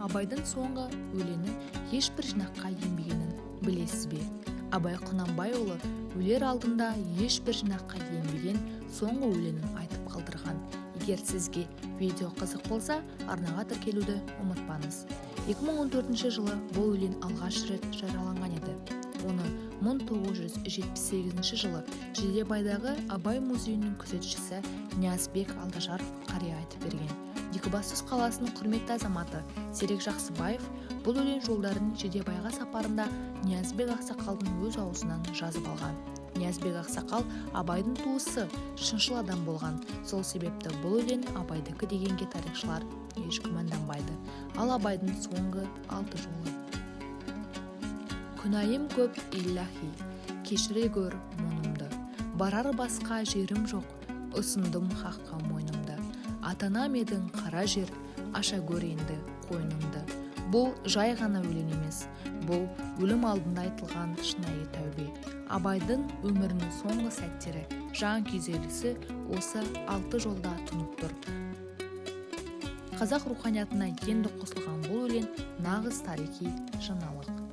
Абайдың соңғы өлеңі ешбір жинаққа енбегенін білесіз бе? Абай Құнанбайұлы өлер алдында ешбір жинаққа енбеген соңғы өлеңін айтып қалдырған. Егер сізге видео қызық болса, арнаға тіркелуді ұмытпаңыз. 2014 жылы бұл өлең алғаш рет жарияланған еді. Оны 1978 жылы Жидебайдағы Абай музейінің күзетшісі Ниязбек Алдажаров қария айтып берген. Екібастұз қаласының құрметті азаматы Серік Жақсыбаев бұл өлең жолдарын Жидебайға сапарында Ниязбек ақсақалдың өз аузынан жазып алған. Ниязбек ақсақал Абайдың туысы, шыншыл адам болған. Сол себепті бұл өлең Абайдікі дегенге тарихшылар еш күмәнданбайды. Ал Абайдың соңғы алты жолы: Күнәйім көп, иллахи, кешіре гөр мұнымды. Барар басқа жерім жоқ, ұсындым хаққа мойнымды. Ата-анам едің қара жер, аша гөр енді қойныңды. Бұл жай ғана өлең емес, бұл өлім алдында айтылған шынайы тәубе. Абайдың өмірінің соңғы сәттері, жан күйзелісі осы алты жолда тұнып тұр. Қазақ руханиятына енді қосылған бұл өлең нағыз тарихи жаңалық.